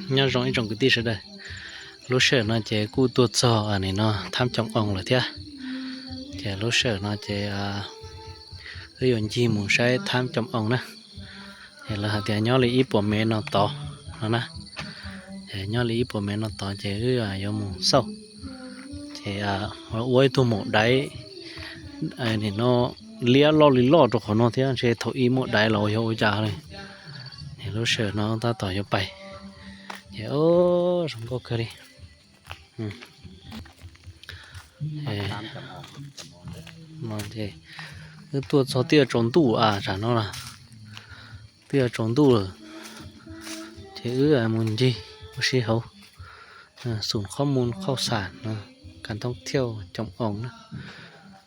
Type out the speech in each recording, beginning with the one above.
Nho rong ih rong kơ ti sơ đơ. Lô sơ no je ku tua tso a ni no, tham chong ong lơ thia. Je lô sơ no je a, ư yo nji mu sai tham chong ong na. Je lơ ha tia nho li ih pua me no to no na. Je nho li ih pua me no to je ư a yo mu sau. Je a, ua ih tu mu đáy. A ni no, lia lo li lo to kho no thia, je tho ih mu đáy lo yo ja le. Je lô sơ no ta to yo pai. Je ô, rong ko kơ ri. Hm. Ê. Tham chong ong. Mo je. Ư tua tso tia chong du a, sa no la. Tia chong du lơ. Je ư a mun ji, u si hâu. Ơ, ສູນຂໍ້ມູນຂ່າວສານເນາະ ການທ່ອງທ່ຽວຈອມອອງນະ.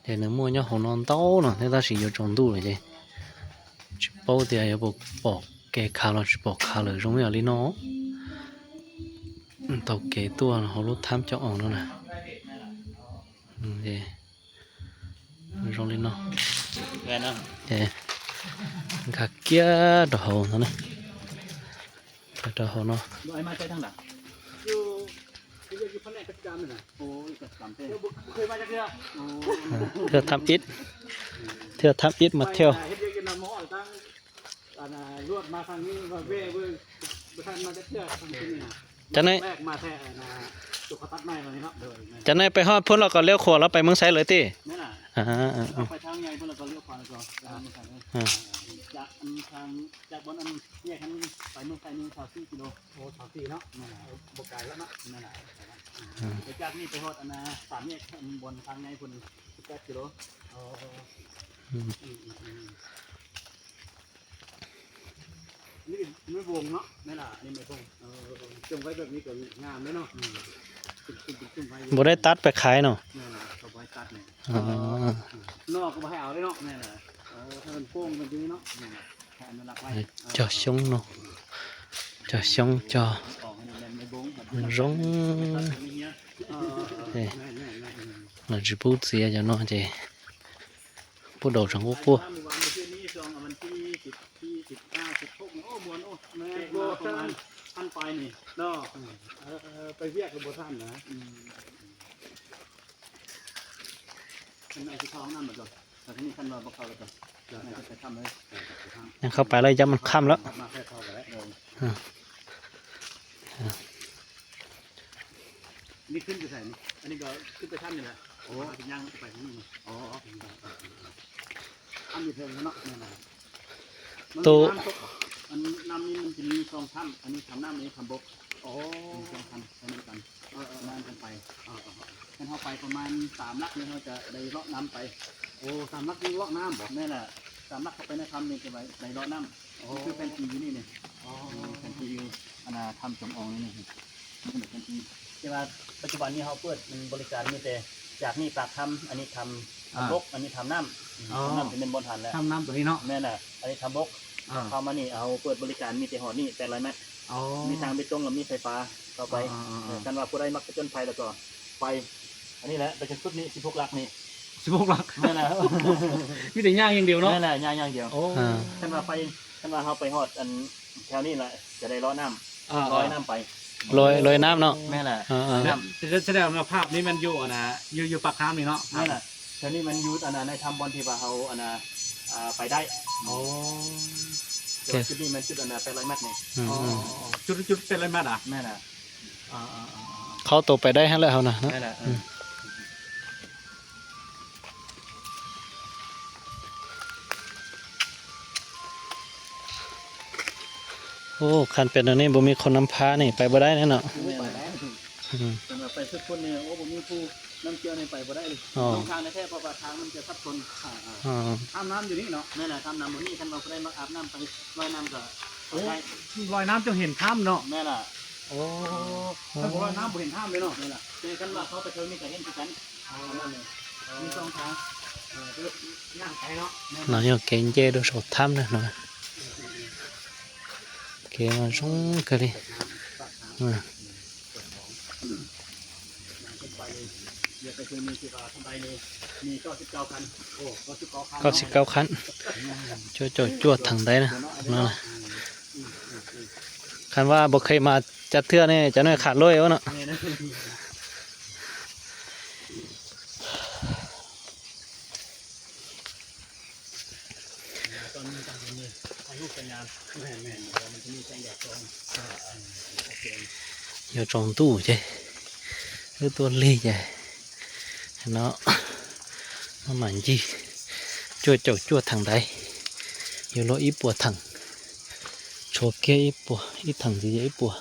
ເດ ເນີມົວຍອງໂຮນອນເຕົ້າເນາະ ແຕ່ຕາຊິຢູ່ຈອງດູເດ ຊິເປົາເຕຍ ບໍ່ປອກແກ່ຄາວລາວ ຊິປອກຄາວເລີຍ ຊົງມີອາລີເນາະ. ເຕົາເກຕົວເຮົາລຸດຖາມຈອມອອງແລ້ວນະ. ເດ ຊົງລີເນາະ ແມ່ນເນາະ. ເດ ຄັກກຽດເຮົາເນາະ. ເຈົ້າເຮົາເນາະ ບໍ່ໃຫ້ມາແຕ່ທາງໃດ? ຢູ່ ຢູ່ ຢູ່ພະແນກກະສິກຳນີ້ນະ. ໂອ້ຍ ກະສິກຳເດ້ ເຈົ້າບໍ່ເຄີຍມາຈັກເທື່ອ. ໂອ້ ເທື່ອທຳອິດ ເທື່ອທຳອິດມາທ່ຽວ ໄປເຮັດວຽກຢູ່ນຳໝໍ ຕັ້ງ ອັນນ່າ ລວດມາທາງນີ້ ມາແວ່ເບິ່ງ ບໍ່ທັນມາຈັກເທື່ອທາງນີ້ນະ. ຈັ່ງໃດ ແປກມາແທ້ ອັນນ່າ ຕົວເຂົາຕັດໃໝ່ມານີ້ເນາະ. ໂດຍ ແມ່ນ ຈັ່ງໃດໄປຮອດພຸ້ນແລ້ວກໍລ້ຽວຂວາເນາະ ໄປເມືອງໄຊເລີຍຕິ? ແມ່ນນະ. ອ່າ ເອີ ເອີ ເອົາໄປທາງໃຫຍ່ພຸ້ນແລ້ວກໍລ້ຽວຂວາແລ້ວກໍໄປເມືອງໄຊເລີຍ. ອ່າ ຈາກອັນທາງ ຈາກບ່ອນອັນແຍກຫັ້ນໄປເມືອງໄຊນີ້ຊາວສີ່ກິໂລ. ໂອ້ ຊາວສີ່ເນາະ. ແມ່ນລະ ບໍ່ໄກແລ້ວເນາະ. ແມ່ນລະ ອືມ ແຕ່ຈາກນີ້ໄປຮອດອັນນ່າ ສາມແຍກອັນບ່ອນທາງໃຫຍ່ພຸ້ນ ສິບແປດກິໂລ. ອໍ ອືມ ອືມ ອືມ ອືມ ນີ້ແມ່ບົງເນາະ. ແມ່ນລະ ອັນນີ້ແມ່ບົງ. ເອີ ຈົ່ງໄວ້ແບບນີ້ກໍງາມເດ້ເນາະ. ອືມ ເປັນ ເປັນ ເປັນຈົ່ງໄວ້ ບໍ່ໄດ້ຕັດໄປຂາຍເນາະ. ແມ່ນລະ ເຂົາບໍ່ໃຫ້ຕັດນີ້. ອໍ ເອີ ນອກກໍບໍ່ໃຫ້ເອົາເດ້ເນາະ. ແມ່ນລະ. ໂອ້ ຖ້າມັນໂປ່ງມັນດີເນາະ. ແມ່ນລະ ໃຫ້ອະນຸລັກໄວ້. ເຈົ້າຊົງເນາະ ເຈົ້າຊົງ ເຈົ້າ ອອກໃຫ້ແມ່ນໃນບົງ ມັນລົງ. ເອີ ເອີ ເອີ ເອີ ເອີ ແມ່ນໆໆ ມັນຊິປູເສຍເຈົ້າເນາະ ເຈ ຜູ້ດອກສັງໂກໂກ. ມື້ວານມື້ຄືນນີ້ຊ່ວງວັນທີສິບສີ່ ສິບຫ້າ ສິບຫົກ ໂອ້ ມ່ວນ ໂອ້ ແມ່ນ ມາປະມານພັນປາຍນີ້ເນາະ. ເອີ ເອີ ໄປວຽກກໍບໍ່ທັນນະ. ອືມ ອັນນີ້ຊິເຂົ້າຫ້ອງນ້ຳບໍ່? ແລ້ວທີນີ້ຄັນວ່າບໍ່ເຂົ້າແລ້ວກໍ ເຈົ້າ ໄປທຳເລີຍ. ຍັງເຂົ້າໄປແລ້ວ ຢ້ານມັນຄ່ຳແລ້ວ. ມາແຄ່ເຂົ້າກໍໄດ້. ເອີ ອ່າ ອ່າ ນີ້ຂຶ້ນໄປໃສນີ້? ອັນນີ້ກໍຂຶ້ນໄປຖ້ຳນີ້ແຫຼະ. ໂອ້ ເຮົາຊິຍ່າງໄປທາງນີ້. ອໍ ຖ້ຳຢູ່ເທິງເນາະ. ແມ່ນລະ. ມັນ ໂຕ ມີນ້ຳຕົກ ອັນນ້ຳນີ້ມັນຈະມີສອງຖ້ຳ ອັນນີ້ຖ້ຳນ້ຳ ອັນນີ້ຖ້ຳບົກ. ອໍ ມີສອງຖ້ຳ ໄປນຳກັນ. ເອີໆໆ ນຳກັນໄປ. ເອີໆໆ ຄັນເຮົາໄປປະມານສາມຫຼັກນີ້ ເຮົາຈະໄດ້ເລາະນ້ຳໄປ. ໂອ້ ສາມຫຼັກນີ້ເລາະນ້ຳບໍ? ແມ່ນລະ ສາມຫຼັກເຂົ້າໄປໃນຖ້ຳນີ້ຈະໄດ້ ໄດ້ເລາະນ້ຳ. ອໍ ນີ້ຄືແຜນທີ່ຢູ່ນີ້ນີ້. ອໍ ແຜນທີ່ຢູ່ ອັນນ່າ ຖ້ຳຈອມອອງນີ້ນີ້ ແຕ່ວ່າປັດຈຸບັນນີ້ເຮົາເປີດບໍລິການມີແຕ່ຈາກນີ້ປາກຖ້ຳ ອັນນີ້ຖ້ຳ ຖ້ຳບົກ ອ່າ ອັນນີ້ຖ້ຳນ້ຳ. ອໍ ຖ້ຳນ້ຳຈະແມ່ນບ່ອນຫັ້ນແຫຼະ ຖ້ຳນ້ຳຕົວນີ້ເນາະ. ແມ່ນລະ ອັນນີ້ຖ້ຳບົກ. ອ່າ ເຂົ້າມານີ້ເຮົາເປີດບໍລິການມີແຕ່ຮອດນີ້ແປດຮ້ອຍແມັດ. ອໍ ມີທາງເບຕົງ ແລ້ວມີໄຟຟ້າເຂົ້າໄປ. ອ່າໆໆ ເອີ ຄັນວ່າຜູ້ໃດມັກຜະຈົນໄພແລ້ວກໍໄປ ອັນນີ້ແຫຼະ ໄປຈົນສຸດນີ້ ສິບຫົກຫຼັກນີ້. ສິບຫົກຫຼັກ? ແມ່ນລະ ມີແຕ່ຍ່າງຢ່າງດຽວເນາະ. ແມ່ນລະ ຍ່າງຢ່າງດຽວ. ໂອ້ ຄັນວ່າໄປ ຄັນວ່າເຮົາໄປຮອດອັນ ແຖວນີ້ລະຈະໄດ້ເລາະນ້ຳ. ອ່າໆ ລອຍນ້ຳໄປ. ລອຍ ລອຍນ້ຳເນາະ. ແມ່ນລະ. ອ່າໆ ນ້ຳ ສະແດງວ່າພາບນີ້ແມ່ນຢູ່ອັນນ່າ ຢູ່ ຢູ່ປາກຖ້ຳນີ້ເນາະ. ແມ່ນລະ ແຖວນີ້ມັນຢູ່ອັນນ່າ ໃນຖ້ຳບ່ອນທີ່ວ່າເຮົາອັນນ່າ ອ່າ ໄປໄດ້. ອໍ ແຕ່ວ່າຈຸດນີ້ແມ່ນຈຸດອັນນ່າ ແປດຮ້ອຍແມັດນີ້. ອໍ ຈຸດ ຈຸດແປດຮ້ອຍແມັດອະ? ແມ່ນລະ. ອ່າໆ ເຂົ້າໂຕໄປໄດ້ຫັ້ນແຫຼະເຮົານະ. ແມ່ນລະ. ອືມ ໂອ້ ຄັນເປັນອັນນີ້ບໍ່ມີຄົນນຳພານີ້ໄປບໍ່ໄດ້ແນ່ເນາະ. ບໍ່ໄປໄດ້. ອືມ ຄັນວ່າໄປສຸດພຸ້ນນີ້ ໂອ້ ບໍ່ມີຜູ້ນຳທ່ຽວນີ້ໄປບໍ່ໄດ້ເລີຍ. ອໍ ຫຼົງທາງແທ້ໆ ເພາະວ່າທາງມັນຈະສັບສົນ. ອ່າໆ ຖ້ຳນ້ຳຢູ່ນີ້ເນາະ. ແມ່ນລະ ຖ້ຳນ້ຳຢູ່ນີ້ ຄັນວ່າຜູ້ໃດມັກອາບນ້ຳໄປລອຍນ້ຳກໍ ໂອ້ ໄປໄດ້. ລອຍນ້ຳເຈົ້າເຫັນຖ້ຳເນາະ. ແມ່ນລະ. ໂອ້ ຄັນບໍ່ລອຍນ້ຳບໍ່ເຫັນຖ້ຳເລີຍເນາະ. ແມ່ນລະ ແຕ່ຄັນວ່າເຂົ້າໄປເທິງນີ້ກໍເຫັນຄືກັນ. ອໍ ມີສອງທາງ. ເອີ ຍ່າງໄປເນາະ. ນາຍກເກນເຈໂດສອດຖ້ຳນະເນາະ. ເກນຊົງກະລີ. ອືມ ເກົ້າສິບເກົ້າຄັນ. ເກົ້າສິບເກົ້າຄັນ. ຈົວໆ ທາງໃດນະ. ເນາະ ຄັນວ່າບໍ່ເຄີຍມາ ຈັດເທື່ອນີ້ຈະໜ້ອຍຂາດໂລຍເນາະ. ແມ່ນ ຕອນນີ້ກາງຄືນນີ້ຖ່າຍຮູບສວຍງາມ. ແມ່ນໆ ເພາະວ່າມັນຈະມີແສງແດດສ່ອງ. ເອີ ໂອເຄ ຍາຈອງຕູ້ເຈ ເອີ ຕົວເລໃຫຍ່ເນາະ. ມາໝານຈີ່ ຈົວເຈົ້າຈົວທາງໃດ ຢູ່ໂລອີ່ປົວຖັງ ໂຊເກຍອີ່ປົວ ອີ່ຖັງຈີ່ອີ່ປົວ.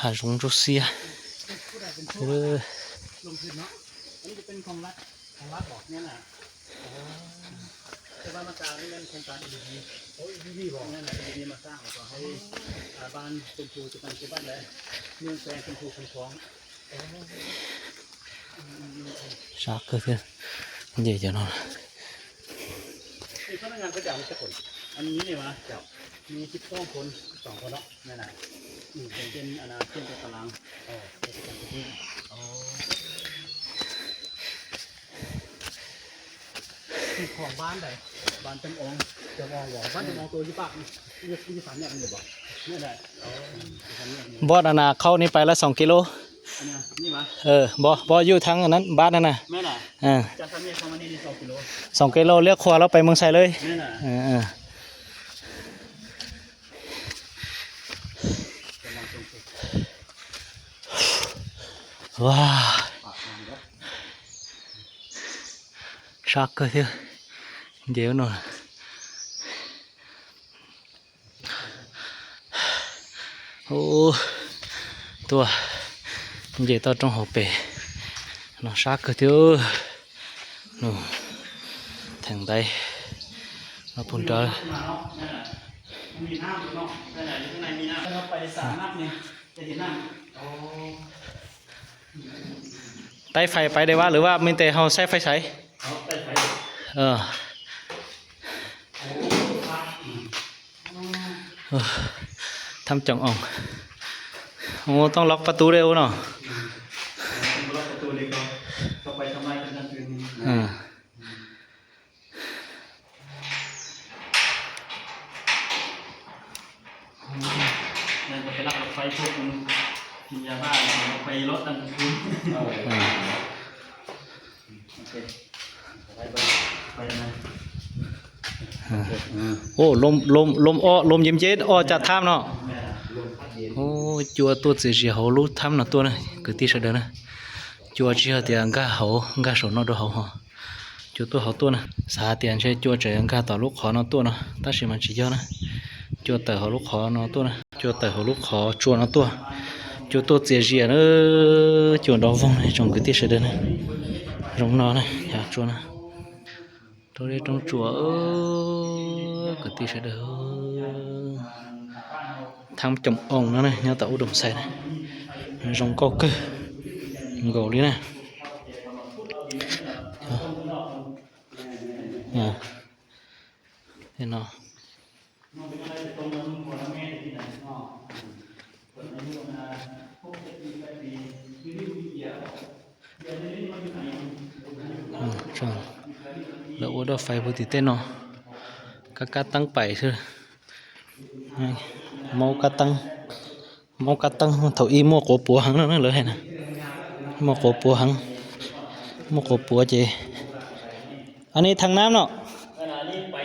ຫາຊົງຈູເຊຍ ເອີ ລົງທຶນເນາະ. ອັນນີ້ຈະເປັນຂອງລັດ ຂອງລັດບໍ? ແມ່ນນະ. ອໍ ແຕ່ວ່າມາສ້າງນີ້ແມ່ນໂຄງການ ເອດີບີ. ໂອ້ ເອດີບີບໍ? ແມ່ນນະ ເອດີບີມາສ້າງ ແລ້ວກໍໃຫ້ ອ່າ ບ້ານເປັນຜູ້ຈັດຕັ້ງປະຕິບັດ ແລະ ເມືອງແປງເປັນຜູ້ຄຸ້ມຄອງ. ຊາກຄືເທື່ອ ເຢັນເນາະ. ມີພະນັກງານປະຈຳຈັກຄົນ? ອັນນີ້ນີ້ຫວາ? ເຈົ້າ ມີສິບສອງຄົນ. ສິບສອງຄົນເນາະ. ແມ່ນນະ. ອືມ ເປັນ ເປັນອັນນ່າ ເປັນຕາຕະລາງ. ອໍ ເປັນປະຈຳຢູ່ທີ່. ອໍ ເປັນຂອງບ້ານໃດ? ບ້ານຈຳອອງ. ຈຳອອງບໍ? ບ້ານຈຳອອງໂຕຢູ່ປາກ ຢູ່ ຢູ່ສາມແຍກນີ້ບໍ? ແມ່ນໃດ? ອໍ ຢູ່ສາມແຍກນີ້. ບ່ອນອັນນ່າ ເຂົ້ານີ້ໄປລະສອງກິໂລ. ອັນນີ້ ນີ້ຫວາ? ເອີ ບໍ່ ບໍ່ ຢູ່ທາງອັນນັ້ນ ບ້ານນັ້ນນະ. ແມ່ນນະ. ເອີ ຈາກສາມແຍກເຂົ້າມານີ້ ນີ້ສອງກິໂລ. ສອງກິໂລ ລ້ຽວຂວາລະໄປເມືອງໄຊເລີຍ. ແມ່ນນະ. ເອີ ເອີ ກຳລັງສົ່ງເສດ. ວ້າ ຊາກເກີດເດວໂນ. ໂອ້ ຕົວເຈຕ້ອງເອົາໄປເນາະ ຊາກຄືເດີເນາະ ທາງໃດເນາະ ພຸ້ນເດີ. ໄຕ້ໄຟໄປໄດ້ວະ ຫຼືວ່າມີແຕ່ເຮົາໃຊ້ໄຟໃຊ້? ເອີ ເອີ ຖ້ຳຈອງອອງ. ໂອ້ ຕ້ອງລັອກປະຕູເດ້ເນາະ. ອືມ ຕ້ອງລັອກປະຕູເດ້ ກໍ ກໍໄປທຳລາຍກັນກາງຄືນນີ້. ເອີ ແມ່ນ ກໍໄປລັກໄຟພວກມັນກິນຢາບ້າ ໄປເລາະກາງຄືນ. ເອີ ເອີ ໂອເຄ ໄປ ໄປ ໄປນະ. ໂອ້ ລົມ ລົມ ລົມເອາະ ລົມເຢັນໆ ອອກຈາກຖ້ຳເນາະ. ໂອ້ ຈົວຕົວເຈເຈເຮົາລຸຖ້ຳນະຕົວນະ ຄືຕິສະເດີນະ. ຈົວເຈເຮົາເຕຍກາເຮົາ ກາໂສນອກໂດເຮົາ ຈົວຕົວເຮົາຕົວນະ. ສາຕຽນເຊ ຈົວເຈກາຕໍ່ລຸຂໍນອກຕົວນະ ຕາຊິມັນຊິຍໍນະ. ຈົວເຕີເຮົາລຸຂໍນອກຕົວນະ. ຈົວເຕີເຮົາລຸຂໍ ຈົວນອກຕົວ ຈົວຕົວເຈເຈເອີ ຈົວດອກວົງ ຈົງຄືຕິສະເດີນະ ລົງນອນນະ ຢາກຈົວນະ. ໂຕເດຕົງຈົວເອີ ກະຕິສະເດີ ທາງຈຳອອງນັ້ນນະ ຍາວຕາອຸດົມໄຊນະ. ຊົງເກົ້າເກີ ໂກລີນະ ເນາະ. ອືມ ເລີໂອດອກໄຟຜູ້ຕິເຕັ້ນເນາະ ກະກະຕັ້ງໄປຊື່ ເມົາກະຕັ້ງ ເມົາກະຕັ້ງ ເຂົາອີ່ມົວໂກປົວຫັງເນາະ ເລີໃຫ້ນະ ມົວໂກປົວຫັງ ມົວໂກປົວເຈ. ອັນນີ້ຖັງນ້ຳເນາະ ອັນນີ້ໄປ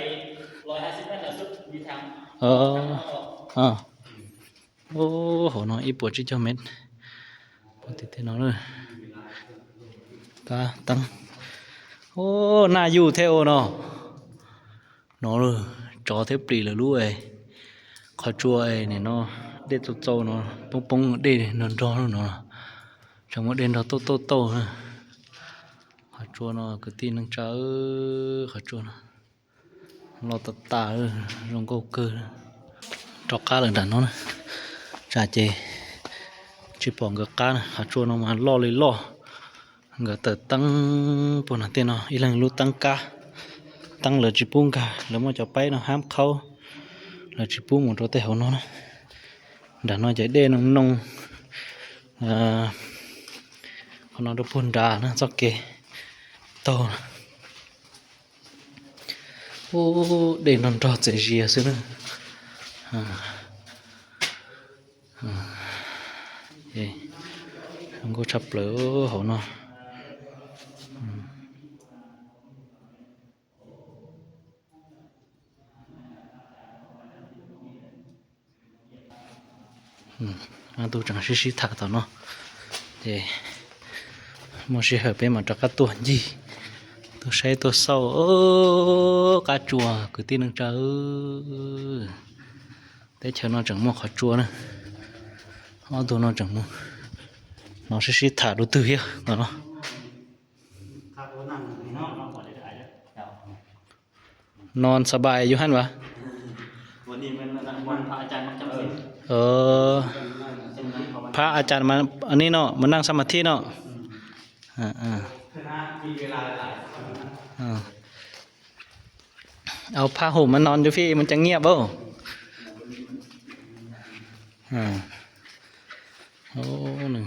ຮ້ອຍຫ້າສິບແມັດ ສຸດມີຖັງ ເອີ ເອີ. ໂອ້ໂຫເນາະ ອີ່ປົວຈິເຈົ້າເມັດ ປົວຕິເຕເນາະເດີ ກາຕັ້ງ ໂອ້ ໜ້າຢູ່ແທ້ໂອເນາະ ເນາະເດີ ຈໍແທ້ປລີເລີລູກເອີຍ. ເຂົາຈົວໄອ້ນີ້ເນາະ ເດັດໂຕໆເນາະ ປົງໆ ເດັດດອນໆເນາະ ຈັ່ງວ່າເດັດດອນໂຕໆ ເຂົາຈົວເນາະ ກະຕິໜຶ່ງຈາເອີ ເຂົາຈົວເນາະ. ລໍຕາຕາເອີ ລົງເກົ້າເກີ ຈອກກາເລີດັນເນາະ ຈາເຈ ຈິປອງກະການ ຫາຈວນອອກມາລໍເລີລໍ ກະເຕີຕັ້ງປຸ້ນນະເຕເນາະ ອີ່ຫຼັງລູກຕັ້ງກາ ຕັ້ງເລີຈິປຸ້ງກາ ເລີມໍຈອກໄປເນາະ ຫ້າມເຂົ້າ ເລີຈິປຸ້ງໝູໂຕເຕເຮົາເນາະ ດານອຍໃຈເດນົງໆ ເອີ ຂອງເຮົາດຸພຸນດານະ ຊອກເກ ໂຕນະ. ໂອ້ ເດັກນອນດອກເຈເຈຍຊື່ນະ. ເອີ ເອີ ມັນກໍຊັບເປີໂຫເນາະ. ອືມ ມາດູຈັ່ງຊິຊິຖາຕໍ່ເນາະ. ເດ ໂມຊິເຫີເປມາຕະກະຕົວຢີ ຕົວໄຊຕົວເຊົາ ເອີ ກະຈົວ ຄືຕິໜຶ່ງຈາ ເອີ ແຕ່ເຈົ້ານອນຈັ່ງມົວຂອາຈົວນະ ເອົາໂຕນອນຈັ່ງມົວ ນອນຊິຊິຖາດູຕື້ເຮຍກ່ອນເນາະ. ນອນສະບາຍຢູ່ຫັ້ນຫວາ? ວັນນີ້ແມ່ນວັນພະອາຈານມັກຈຳສິນ. ເອີ ພະອາຈານມາອັນນີ້ເນາະ ມານັ່ງສະມາທິເນາະ. ອືມ ເອີ ເອີ ເວລາຫຼາຍ ເອີ ເອົາຜ້າຫົ່ມມານອນຢູ່ພີ້ ມັນຈະງຽບເອົາ. ເອີ ໂອ້ ໜຶ່ງ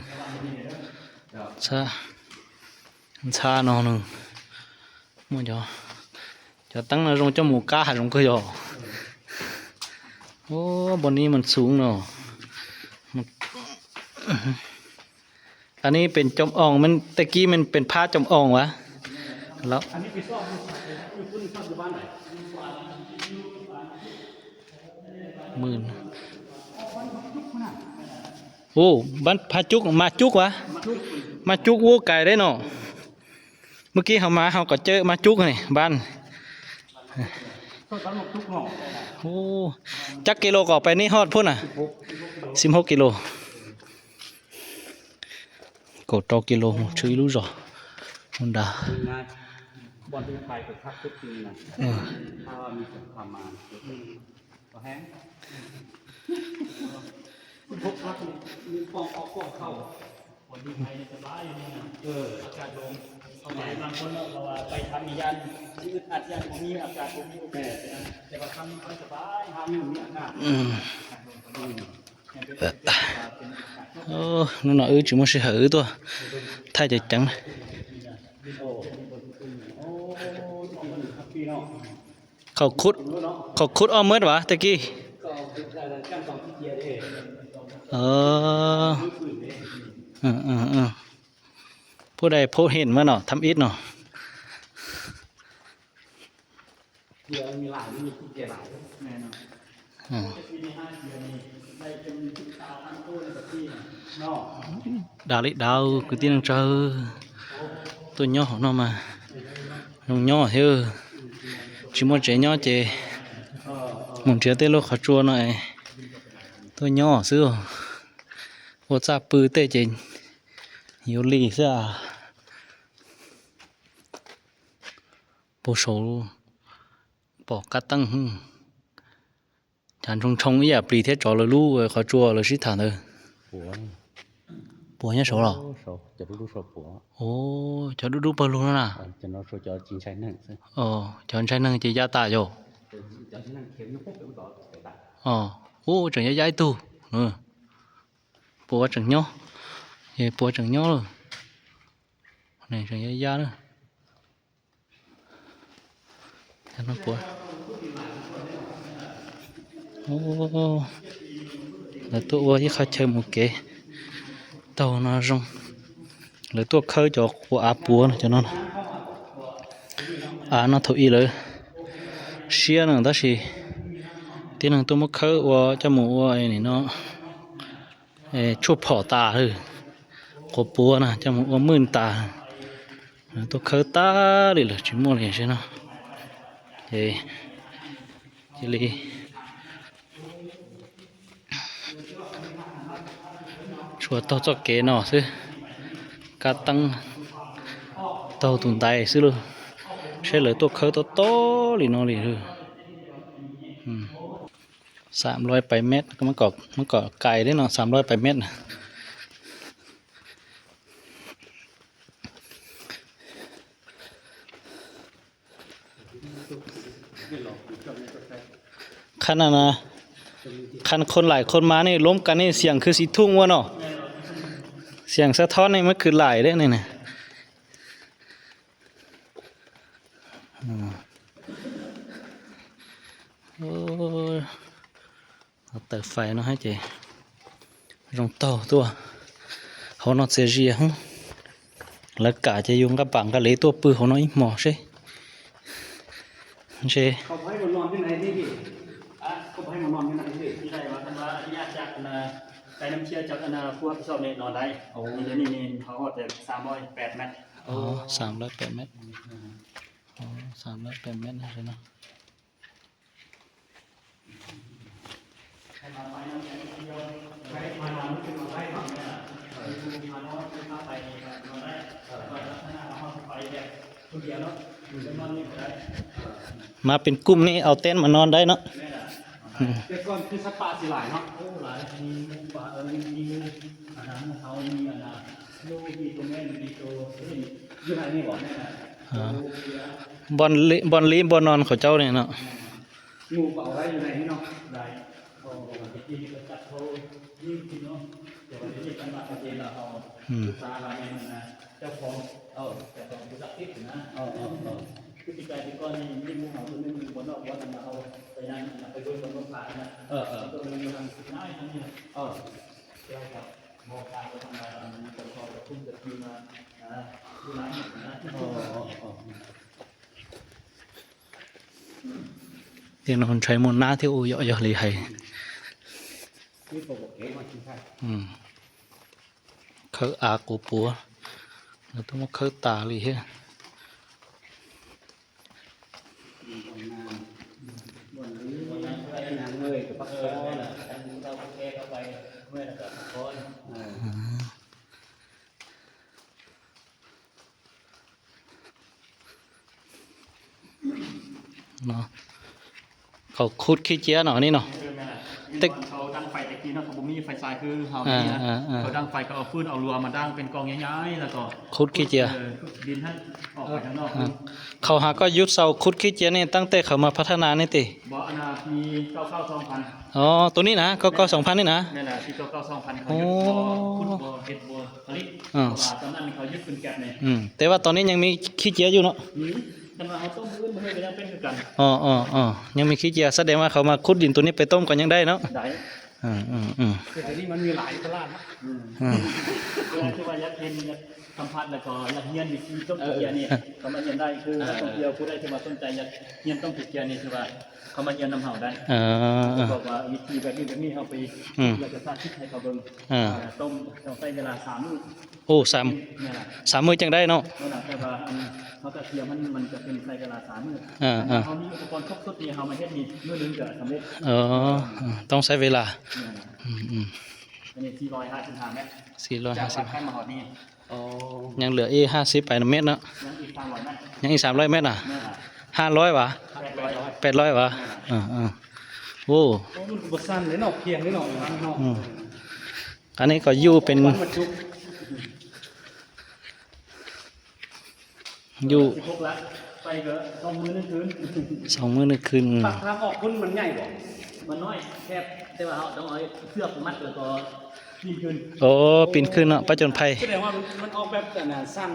ຊາ ຊາໜໍ່ໜຶ່ງ. ໝູເຈົ້າ ເຈົ້າຕັ້ງນາລົງເຈົ້າໝູກ້າຫາລົງຄືຢໍ. ໂອ້ ບ່ອນນີ້ມັນສູງເນາະ. ອັນນີ້ເປັນຈອມອ່ອງ ມັນ ແຕ່ກີ້ມັນເປັນພະຈອມອ່ອງຫວາ? ແລ້ວ ອັນນີ້ໄປຊອກຢູ່ ຢູ່ພຸ້ນ ຊອກຢູ່ບ້ານໃດ? ໝື່ນ ໂອ້ ບ້ານພະຈຸກ ມາຈຸກຫວາ? ມາຈຸກ ໂອ້ ໄກເດ້ເນາະ. ມື້ກີ້ເຮົາມາ ເຮົາກໍເຈີມາຈຸກນີ້ ບ້ານ ໂອ້ ຈັກກິໂລກໍໄປນີ້ຮອດພຸ້ນນະ? ສິບຫົກກິໂລ ກໍຕໍ່ກິໂລ ຊື່ອີລູຊອ ຮອນດາ ບ່ອນທີ່ໄປກໍຄັກສຸດນີ້ນະ. ເອີ ຖ້າວ່າມີສະພາບມາ ອືມ ກໍແຮງ ພວກພັກນີ້ມີປ່ອງອອກປ່ອງເຂົ້າ ຄົນທີ່ໄປສະບາຍຢູ່ນີ້ນະ. ເອີ ອາກາດໂລ່ງ ເພາະວ່າບາງຄົນເນາະ ເພາະວ່າໄປທຳນີ້ຢ້ານຊິອຶດອັດ ຢ້ານບໍ່ມີອາກາດ ບໍ່ມີໂອກາດ ແຕ່ວ່າທຳນີ້ໄປສະບາຍ ທຳນີ້ມີອາກາດ ອືມ ອາກາດໂລ່ງກວ່ານີ້. ໂອ້ ນັ້ນເນາະ ເອີ ຈິໂມຊິຫາ ເອີ ຕົວ ຖ້າຈະຈັງ ເຂົາຂຸດ ເຂົາຂຸດອອກໝົດຫວາແຕ່ກີ້? ເອີ ເອີ ເອີ ເອີ ຜູ້ໃດພົບເຫັນມາເນາະ ທຳອິດເນາະ. ເຫຼືອມີຫຼາຍ ມີທີ່ແກ່ຫຼາຍ ແມ່ນເນາະ. ອືມ ດາລິດາວ ຄືຕິນາງເຈົ້າ ຕົວຍໍ້ເນາະ ມາ ນ້ອງຍໍ້ເອີ ຊິໝົດເຈຍໍ້ເຈ ໝູນເທຍເຕໂລຂາຈົວໜ້ອຍ ຕົວຍໍ້ຊື່ ໂອຊາປືເຕເຈ ໂຍລີເຊອາ. ໂປໂຊ ປອກກັດຕັ້ງຫຶ ຈານຊົງຊົງ ອີ່ຢາປລີເທດຈໍເລີລູ ເອີ ເຂົາຈົວເລີຊິຖານເອີ ປົວ ປົວຍະໂສເນາະ ໂອ້ ໂສ ຈະດູດູໂສປົວ ໂອ້ ຈະດູດູເປີລູນະ ເອີ ຈະນອນໂສຈອຈິງໄຊໜຶ່ງ ໂອ້ ຈອນໄຊໜຶ່ງຈະຢາຕາໂຍ ເອີ ຈອນໄຊໜຶ່ງເຂັມຢູ່ປຸບ ເປັນບໍ່ຕາຍ ອໍ ໂອ້ ຈັ່ງຢາຍາຍຕູ ເອີ ປົວຈັ່ງຍໍ້ ເອີ ປົວຈັ່ງຍໍ້ ນີ້ຈັ່ງຢາຍາເດີ. ໂອ້ ເລີຕົວເອີ ເຂົາເຈີໝູເກ ເຕົານາຊົງ ເລີຕົວເຄີຈອກອາປົວນະ ຈະນອນ ອານອນໂທອີເລີ ເຊຍນະ ຕາຊີ ຕີນາງຕົວໝູເຄີ ອວຈະໝູ ອວໄອ້ນີ້ເນາະ ເອ ຊຸບພໍຕາເຮີ ກົວປົວນະ ຈະໝູ ອວມື່ນຕາ ຕົວເຄີຕາລີເລີ ຈິມົວລີເຊຍເນາະ ເອ ຈິລີ ຊົວໂຕຈອກເກນໍຊື່ ກາຕັ້ງໂຕຕຸນໄຕຊື່ເລີ ເຊເລີຕົວເຄີໂຕໂຕລີນໍລີເຮີ ອືມ ສາມຮ້ອຍປາຍແມັດ ມັນກໍ ມັນກໍໄກເດ້ເນາະ ສາມຮ້ອຍປາຍແມັດນະ. ຄັນອັນນະ ຄັນຄົນຫຼາຍຄົນມານີ້ລົມກັນນີ້ ສຽງຄືຊິທຸ່ງວະເນາະ ສຽງສະທ້ອນນີ້ມັນຄືຫຼາຍເດ້ນີ້ນະ. ອືມ ເອົາເຕົາໄຟເນາະ ໃຫ້ເຈ ລອງເຕົາຕົວ ເຮົານອດເຊເຊຍ ແລ້ວກະຈະຍຸງກັບບັງກະເລຕົວປືເຮົາເນາະ ອີ່ໝໍເຊ ເຊ ເຂົາບໍ່ໃຫ້ມານອນຢູ່ໃນນີ້ພີ່ ອະ ເຂົາບໍ່ໃຫ້ມານອນຢູ່ໃນນີ້ ທີ່ໄດ້ວ່າ ຄັນວ່າອະນຸຍາດຈາກ ອັນນ່າ ໄກນ້ຳເຊຍ ຈາກ ອັນນ່າ ຜູ້ຮັບຜິດຊອບນີ້ນອນໄດ້. ໂອ້ ດຽວນີ້ນີ້ເຂົາຮອດແຕ່ສາມຮ້ອຍແປດແມັດ. ອໍ ສາມຮ້ອຍແປດແມັດ. ອືມ ອໍ ສາມຮ້ອຍແປດແມັດເນາະ. ມາເປັນກຸ່ມນີ້ ເອົາເຕັນມານອນໄດ້ເນາະ. ແຕ່ກ່ອນຄືສັດປ່າຊິຫຼາຍເນາະ. ໂອ້ ຫຼາຍ ມີໝູປ່າ ເອີ ມີ ມີ ອັນນ່າ ມີເຂົາ ມີ ອັນນ່າ ຢູ່ ມີໂຕແມ່ນ ມີໂຕ ຢູ່ໃນນີ້ບໍ່? ແມ່ນນະ. ອ່າ ໂອ້ ບໍ່ນລີ້ ບ່ອນລີ້ບ່ອນນອນເຂົາເຈົ້ານີ້ເນາະ. ແມ່ນນະ ຢູ່ກໍເອົາໄວ້ຢູ່ໃນນີ້ເນາະ. ໄດ້ ເພາະວ່າແຕ່ກີ້ນີ້ກໍຈັບເຂົາຍິງກິນເນາະ ແຕ່ວ່າດຽວນີ້ຄັນວ່າເຂົາເຫັນລະເຮົາ ອືມ ອຸດສາຫະແມ່ນນະ ເຈົ້າຂອງ ເອີ ເຈົ້າຂອງບໍລິສັດຕິດນະ. ເອີ ເອີ ເອີ ຄືປີກາຍປີກ່ອນນີ້ ມີໝູ່ເຮົາຕົວໜຶ່ງຢູ່ບ່ອນນອກບ່ອນນັ້ນນະ ເຮົາໄປນັ້ນນະ ໄປເບິ່ງບ່ອນນົກພານັ້ນນະ. ເອີ ເອີ ເອີ ຕົວໜຶ່ງຢູ່ທາງທິດໃຕ້ທາງນີ້. ເອີ ແລ້ວກໍບໍ່ກ້າໄປທາງໃດ ມັນເຈົ້າຂອງເຂົາເຈົ້າຄຸມຈະຢູ່ມາ ອ່າ ຢູ່ນານນະ. ເອີ ເອີ ເອີ ເອີ ເປັນຄົນໄທມົນນາທີ່ໂອເຍາະເຍາະລີໄຮ. ອືມ ເຄີອາໂກປົວ ແລ້ວຕ້ອງເຄີຕາລີເຮ. ເນາະ ເຂົາຂຸດຂີ້ເຈຍເນາະ ອັນນີ້ເນາະ. ແຕ່ເຂົາດັງໄຟແຕ່ກີ້ເນາະ ເຂົາບໍ່ມີໄຟສາຍຄືເຮົານີ້ນະ. ອ່າໆໆ ເຂົາດັງໄຟ ເຂົາເອົາຟືນເອົາລົວມາດັງເປັນກອງໃຫຍ່ໆ ແລ້ວກໍ ຂຸດຂີ້ເຈຍ ເອີ ຂຸດດິນຫັ້ນອອກໄປທາງນອກ. ອ່າ ເຂົາຫາກໍຢຸດເຊົາຂຸດຂີ້ເຈຍນີ້ ຕັ້ງແຕ່ເຂົາມາພັດທະນານີ້ຕິ? ບໍ່ ອັນນ່າ ປີເກົ້າເກົ້າສອງພັນ. ອໍ ໂຕນີ້ນະ ເກົ້າເກົ້າສອງພັນນີ້ນະ? ແມ່ນລະ ປີເກົ້າເກົ້າສອງພັນ ເຂົາຢຸດ ອໍ ບໍ່ຂຸດ ບໍ່ເຮັດ ບໍ່ຜະລິດ. ອ່າ ເພາະວ່າຕອນນັ້ນເຂົາຍຶດປືນແກັບນີ້. ອືມ ແຕ່ວ່າຕອນນີ້ຍັງມີຂີ້ເຈຍຢູ່ເນາະ? ມີ ຄັນວ່າເຮົາຕົ້ມມື້ອື່ນ ມື້ຮືກໍຍັງເປັນຄືກັນ. ອໍໆໆ ຍັງມີຂີ້ເຈຍ ສະແດງວ່າເຂົາມາຂຸດດິນໂຕນີ້ໄປຕົ້ມກໍຍັງໄດ້ເນາະ? ໄດ້. ອືມໆໆ ແຕ່ດຽວນີ້ມັນມີຫຼາຍຕະຫຼາດເນາະ. ອືມ ອືມ ເວລາທີ່ວ່າຢາກເຫັນ ຢາກສຳຜັດ ແລ້ວກໍຢາກຮຽນວິທີຕົ້ມຂີ້ເຈຍນີ້ ເອີ ເຂົ້າມາຮຽນໄດ້. ຄື ເອີ ນັກທ່ອງທ່ຽວຜູ້ໃດທີ່ວ່າສົນໃຈຢາກຮຽນຕົ້ມຂີ້ເຈຍນີ້ ຄືວ່າ ເຂົ້າມາຮຽນນຳເຮົາໄດ້. ເອີ ບອກວ່າວິທີແບບນີ້ແບບນີ້ ເຮົາໄປ ອືມ ແລ້ວກໍສາທິດໃຫ້ເຂົາເບິ່ງ. ເອີ ເອີ ຕົ້ມຕ້ອງໃຊ້ເວລາສາມມື້. ໂອ້ ສາມ ແມ່ນລະ ສາມມື້ຈັ່ງໄດ້ເນາະ. ແມ່ນລະ ແຕ່ວ່າອັນເຮົາກະທຽມມັນ ມັນຈະເປັນໃຊ້ເວລາສາມມື້. ເອີ ເອີ ເຮົາມີອຸປະກອນຄົບຊຸດນີ້ ເຮົາມາເຮັດນີ້ມື້ໜຶ່ງກະສຳເລັດ. ເອີ ເອີ ຕ້ອງໃຊ້ເວລາ. ແມ່ນລະ ອືມໆ ອັນນີ້ສີ່ຮ້ອຍຫ້າສິບຫ້າແມັດ ສີ່ຮ້ອຍຫ້າສິບ ຈາກປາກທາງມາຮອດນີ້. ອໍ ຍັງເຫຼືອອີກຫ້າສິບປາຍແມັດເນາະ. ຍັງອີກສາມຮ້ອຍແມັດ. ຍັງອີກສາມຮ້ອຍແມັດນະ? ແມ່ນລະ. ຫ້າຮ້ອຍຫວາ? ແປດຮ້ອຍ ແປດຮ້ອຍຫວາ? ແມ່ນລະ. ເອີໆ ໂອ້ ໂອ້ ມັນກໍບໍ່ສັ້ນເລີຍເນາະ ພຽງເລີຍເນາະ. ອືມ ເນາະ ອືມ ອັນນີ້ກໍຢູ່ເປັນ ຢູ່ສິບຫົກຫຼັກ ໄປກໍສອງມື້ໜຶ່ງຄືນ ສອງມື້ໜຶ່ງຄືນ. ອືມ ປາກທາງອອກພຸ້ນມັນໃຫຍ່ບໍ່? ມັນນ້ອຍ ແຄບ ແຕ່ວ່າເຮົາຕ້ອງເອົາເຊືອກມັດ ແລ້ວກໍປີນຂຶ້ນ. ໂອ້ ປີນຂຶ້ນເນາະ ປະຈົນໄພ. ສະແດງວ່າມັນ ມັນອອກແບບ ອັນນ່າ ຊັນ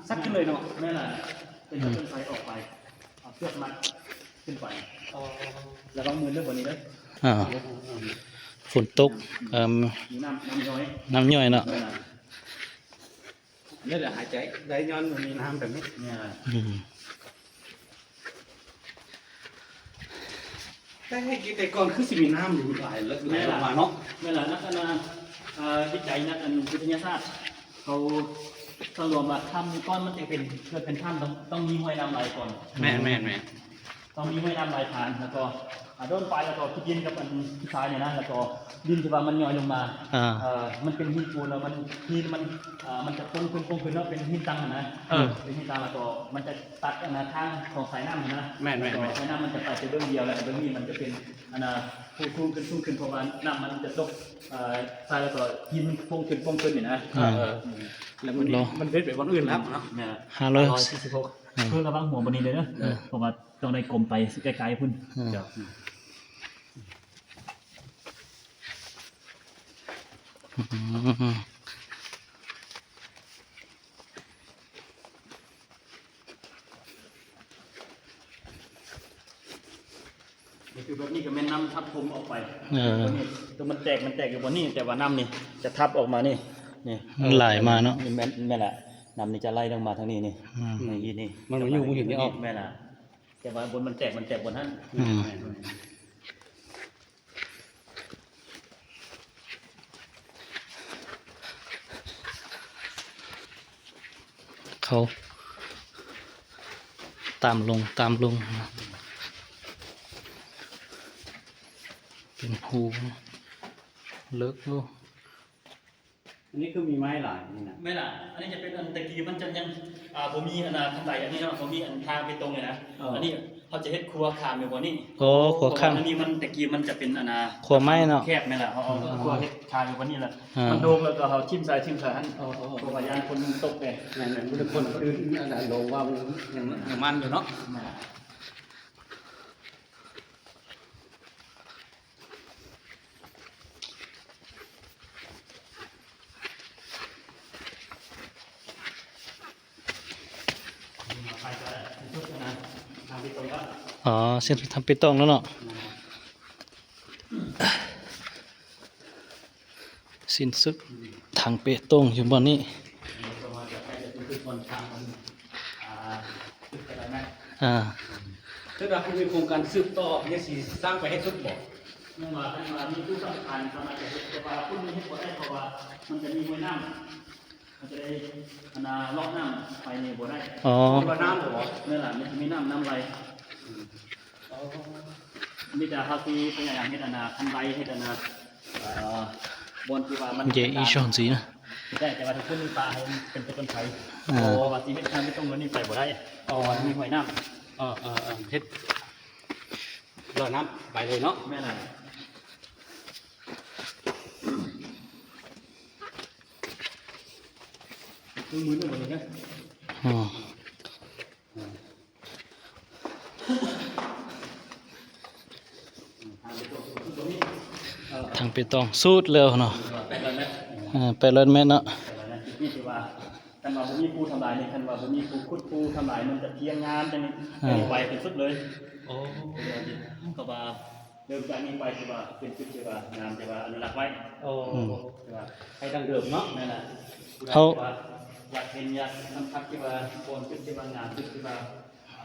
ຊັນຂຶ້ນເລີຍເນາະ. ແມ່ນລະ ເປັນປະຈົນໄພອອກໄປ ເອົາເຊືອກມັດຂຶ້ນໄປ. ອໍ ລະວັງມືເດີ ບ່ອນນີ້ເດີ. ອ່າ ຝົນຕົກ ເອີ ມີນ້ຳ ນ້ຳຍ້ອຍ ນ້ຳຍ້ອຍເນາະ. ແມ່ນລະ ເລີຍຫາຍໃຈໄດ້ຍ້ອນມັນມີນ້ຳແບບນີ້. ແມ່ນລະ ອືມ ແຕ່ໃຫ້ກິນແຕ່ກ່ອນຄືຊິມີນ້ຳຢູ່ຫຼາຍ ແລ້ວ ແມ່ນລະ ໄຫຼລົງມາເນາະ. ແມ່ນລະ ນັກ ອັນນ່າ ເອີ ວິໄຈ ນັກ ອັນ ວິທະຍາສາດ ເຂົາສະຫຼວມວ່າຖ້ຳກ່ອນມັນຈະເປັນ ເກີດເປັນຖ້ຳ ຕ້ອງ ຕ້ອງມີຫ້ວຍນ້ຳໄຫຼກ່ອນ. ແມ່ນໆໆ ຕ້ອງມີຫ້ວຍນ້ຳໄຫຼຜ່ານ ແລ້ວກໍ ອ່າ ໂດນໄປ ແລ້ວກໍຂີ້ດິນກັບອັນຂີ້ຊາຍນີ້ນະ ແລ້ວກໍດິນທີ່ວ່າມັນຍ້ອຍລົງມາ ອ່າ ເອີ ມັນເປັນຫີນປູນ ແລ້ວມັນ ຫີນມັນ ເອີ ມັນຈະໂປ່ງຂຶ້ນ ໂປ່ງຂຶ້ນເນາະ ເປັນຫີນຕັງຫັ້ນນະ. ເອີ ເປັນຫີນຕັງ ແລ້ວກໍມັນຈະຕັດອັນນ່າທາງຂອງສາຍນ້ຳຫັ້ນນະ. ແມ່ນໆໆ ແລ້ວກໍສາຍນ້ຳມັນຈະໄປແຕ່ເບື້ອງດຽວ ແລ້ວເບື້ອງນີ້ມັນຈະເປັນອັນນ່າ ສູງຂຶ້ນ ສູງຂຶ້ນ ເພາະວ່ານ້ຳມັນຈະຕົກ ເອີ ໃສ່ ແລ້ວກໍຫີນມັນໂປ່ງຂຶ້ນ ໂປ່ງຂຶ້ນນີ້ນະ. ອ່າ ເອີ ເອີ ແລ້ວມັນ ມັນເດັດໄປບ່ອນອື່ນແລ້ວເນາະ. ແມ່ນ ຫ້າຮ້ອຍສີ່ສິບຫົກ ອ່າ ເພິ່ນລະວັງຫົວບ່ອນນີ້ເດີ. ເອີ ເພາະວ່າຕ້ອງໄດ້ກົມໄປໄກໆພຸ້ນ. ເອີ ເຈົ້າ ອືມ ນີ້ຄືແບບນີ້ກໍແມ່ນນ້ຳທ ຖົມອອກໄປ. ເອີ ຕົວນີ້ ຕົວມັນແຕກ ມັນແຕກຢູ່ບ່ອນນີ້ ແຕ່ວ່ານ້ຳນີ້ຈະທັບອອກມານີ້ ນີ້ ມັນໄຫຼມາເນາະ. ນີ້ແມ່ນ ແມ່ນລະ ນ້ຳນີ້ຈະໄຫຼລົງມາທາງນີ້ນີ້. ອືມ ນີ້ ນີ້ ມັນມາຢູ່ ມັນຢູ່ນີ້ອອກ ແມ່ນລະ ແຕ່ວ່າບ່ອນມັນແຕກ ມັນແຕກບ່ອນນັ້ນ. ອືມ ແມ່ນ. ເຂົາຕາມລົງ ຕາມລົງ ເປັນຮູເລິກຢູ່. ອັນນີ້ຄືມີໄມ້ຫຼາຍນີ້ນະ. ແມ່ນລະ ອັນນີ້ຈະເປັນອັນແຕ່ກີ້ມັນຈະຍັງ ອ່າ ບໍ່ມີອັນນ່າ ຄັນໄດອັນນີ້ເນາະ ບໍ່ມີອັນທາງເບຕົງນີ້ນະ. ເອີ ອັນນີ້ເຮົາຈະເຮັດຂົວຂ້າມຢູ່ບ່ອນນີ້. ໂອ້ ຂົວຂ້າມ ອັນນີ້ມັນແຕ່ກີ້ມັນຈະເປັນອັນນ່າ ຂົວໄມ້ເນາະ. ແຄບແມ່ນລະ ເຮົາເອົາ ເອີ ຂົວເຮັດຂ້າມຢູ່ບ່ອນນີ້ລະ. ເອີ ມັນໂດກແລ້ວກໍເຮົາຖິ້ມໃສ່ ຖິ້ມໃສ່ຫັ້ນ. ເອີ ເອີ ເພາະວ່າຢ້ານຄົນຕົກເດ້. ແມ່ນໆ ຄົນ ຄົນອື່ນອັນນັ້ນລົງວ່າມັນຍັງ ຍັງມັນຢູ່ເນາະ. ແມ່ນລະ. ອໍ ເສັ້ນທາງເປຕົງແລ້ວເນາະ. ສິ້ນສຸດທາງເປຕົງຢູ່ບ່ອນນີ້. ອ່າ ຄືວ່າເພິ່ນມີໂຄງການສືບຕໍ່ ຍັງຊິສ້າງໄປໃຫ້ສຸດບໍ່? ແມ່ນວ່າ ແມ່ນວ່າມີຜູ້ສຳຄັນສາມາດຈະເຮັດ ແຕ່ວ່າຄົນນີ້ເຮັດບໍ່ໄດ້ ເພາະວ່າມັນຈະມີຫ້ວຍນ້ຳ ມັນຈະໄດ້ ອັນນ່າ ເລາະນ້ຳໄປນີ້ບໍ່ໄດ້. ອໍ ເລາະນ້ຳບໍ່? ແມ່ນລະ ມັນຈະມີນ້ຳ ນ້ຳໄຫຼ. ອໍ ມີແຕ່ເຮົາຊິພະຍາຍາມເຮັດອັນນ່າ ຄັນໄດ ເຮັດອັນນ່າ ເອີ ບ່ອນທີ່ວ່າມັນ ເຈອີ່ຊ່ອງສີນະ ໄດ້ ແຕ່ວ່າທຸກຄົນມີປ່າໃຫ້ເປັນຕົ້ນໄປ. ເອີ ເພາະວ່າຊິເຮັດທາງເບຕົງນີ້ໄປບໍ່ໄດ້ ເພາະວ່າມັນມີຫ້ວຍນ້ຳ. ເອີ ເອີ ເອີ ເຮັດລອຍນ້ຳໄປເລີຍເນາະ. ແມ່ນລະ ມືນໆເລີຍນະ. ອໍ ທາງເປຕົງສຸດແລ້ວເນາະ. ເອີ ແປດຮ້ອຍແມັດເນາະ. ແປດຮ້ອຍແມັດ ຈຸດນີ້ທີ່ວ່າ ຄັນວ່າບໍ່ມີພູທຳລາຍນີ້ ຄັນວ່າບໍ່ມີພູຂຸດ ພູທຳລາຍ ມັນຈະພຽງງາມຈັ່ງນີ້. ເອີ ໄປຈົນສຸດເລີຍ. ໂອ້ ເພາະວ່າ ເລີ່ມຈາກນີ້ໄປຖືວ່າເປັນຈຸດທີ່ວ່າງາມ ທີ່ວ່າອະນຸລັກໄວ້. ໂອ້ ອືມ ທີ່ວ່າໃຫ້ດັ້ງເດີມເນາະ. ແມ່ນລະ ເຮົາຢາກເຫັນ ຢາກສຳຜັດທີ່ວ່າບ່ອນຈຸດທີ່ວ່າງາມ ຈຸດທີ່ວ່າ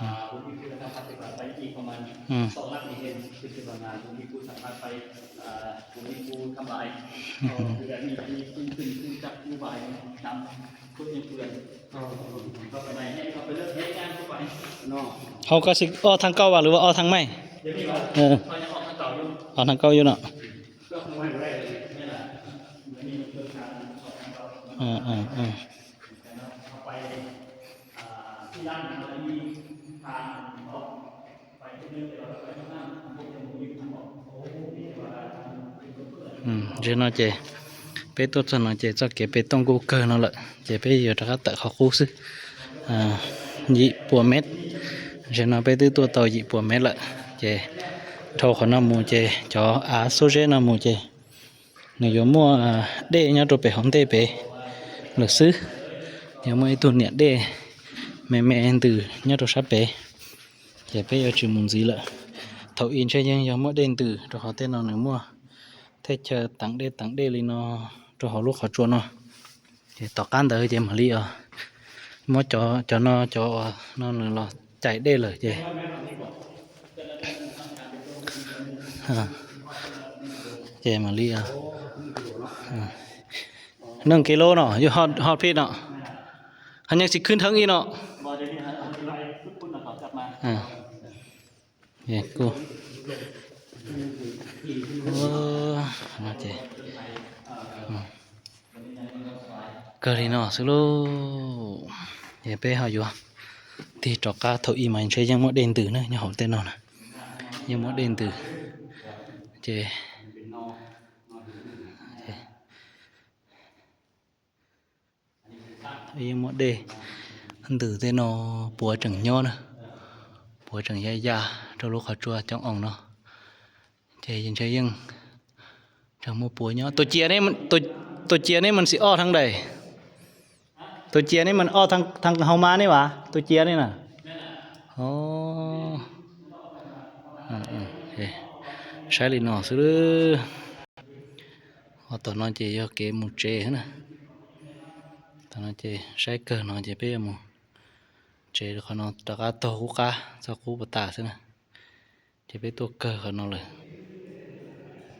ອ່າ ບໍ່ມີຜູ້ສຳຜັດທີ່ວ່າໄປອີກປະມານ ອືມ ສອງຫຼັກນີ້ ເຫັນຈຸດທີ່ວ່າງາມ ບໍ່ມີຜູ້ສຳຜັດໄປ ອ່າ ບໍ່ມີຜູ້ທຳລາຍ. ອືມ ຄືແບບນີ້ ມີຜູ້ຂຶ້ນ ຜູ້ຈັບ ຜູ້ບາຍ ດຳ ຄົນຍັງເປື້ອນ. ເອີ ເຂົ້າໄປໃນ ເຂົ້າໄປເລີຍ ເຮັດງານເຂົ້າໄປເນາະ. ເຮົາກໍຊິເອາະທາງເກົ່າຫວາ ຫຼືວ່າເອາະທາງໃໝ່? ດຽວນີ້ຫວາ? ເອີ ເຮົາຍັງເອາະທາງເກົ່າຢູ່ ເອາະທາງເກົ່າຢູ່ເນາະ. ເອີ ເອີ ເອີ ເຂົ້າໄປ ອ່າ ທີ່ຮ້ານເຮົາມີທາງເນາະ. ອືມ ເຈົ້າເນາະເຈ້ ເປໂຕເຈົ້າເນາະເຈ້ ເຈົ້າເກເປຕົງກູເກີເນາະລະ ເຈ້ເປຢູ່ຕະກະຕະເຂົາຄູຊື ອ່າ ຢິປົວເມັດ ເຈົ້າເນາະ ເປຕື້ຕົວເຕົາຢິປົວເມັດລະ ເຈ້ ໂທເຂົານຳໝູ່ເຈ້ ຈໍອາໂຊເຈນຳໝູ່ເຈ້ ໜຶ່ງຢູ່ມົວ ອ່າ ເດຍອດໂຕເປ ຮອງເດເປ ລະຊື ຢູ່ມົວອີ່ຕຸນເນຍເດ ແມ່ແມ່ດືຍອດໂຕຊາເປ ເຈ້ເປເອົາຈື່ໝູນຊີລະ ເຖົ້າອີນເຊຍຍັງ ຢາມົວເດນຕື້ ໂຕເຂົາເຕນອນໜຶ່ງມົວ ເທເຈີຕັງເດຕັງເດລີນອ ໂຕເຂົາລູກເຂົາຈວນນອ ເຈ້ຕໍ່ກ້ານເດີ ເຈ້ມາລີອອ ມົວຈໍ ຈໍນອ ຈໍນອໜຶ່ງລໍ ໃຈເດເລີເຈ້ ເຈ້ມາລີອອ ໜຶ່ງກິໂລເນາະ ຢູ່ຮອດ ຮອດພີ້ເນາະ ເຮົາຍັງຊິຂຶ້ນເທິງອີກເນາະ ບໍ່ ດຽວນີ້ເຮົາຊິໄປພຸ້ນໆ ແລ້ວກໍກັບມາ ອ່າ ເອີ ກູ ໂອ້ ມາເຈ ອືມ ກະລີເນາະ ສະໂລ ເອເປເຮົາຢູ່ ທີ່ຕອກກາໂທອີມາເຊ ຍັງບໍ່ເດັ່ນຕື່ນເນາະ ຍັງຫອມເຕັ້ນເນາະ ຍັງບໍ່ເດັ່ນຕື່ນ ເຈ ເຈ. ເອີ ໝົດເດ ອັນດືເຕເນາະ ປົວຈັ່ງຍໍເນາະ ປົວຈັ່ງຢາຢາ ໂຕລູກເຂົາຈົວຈັ່ງອອງເນາະ ເຈ ເຢັນເຊີຍງ ຈັ່ງໝູ່ປົວຍໍ ໂຕເຈຍນີ້ມັນ ໂຕ ໂຕເຈຍນີ້ມັນຊິອອກທາງໃດ? ໂຕເຈຍນີ້ມັນອອກທາງ ທາງເຮົາມານີ້ຫວາ? ໂຕເຈຍນີ້ນະ ອໍ ອືມ ເອີ ເອີ ເອີ. Saib li no xwb. Ho tau no ces yog kev mus tsev xwb na. Tau no ces saib kawg no ces peb yuav mus tsev, qhov no rov qab taug qub qab txog qub puas tas xwb na. Ces peb tuaj kawg qhov no lawm.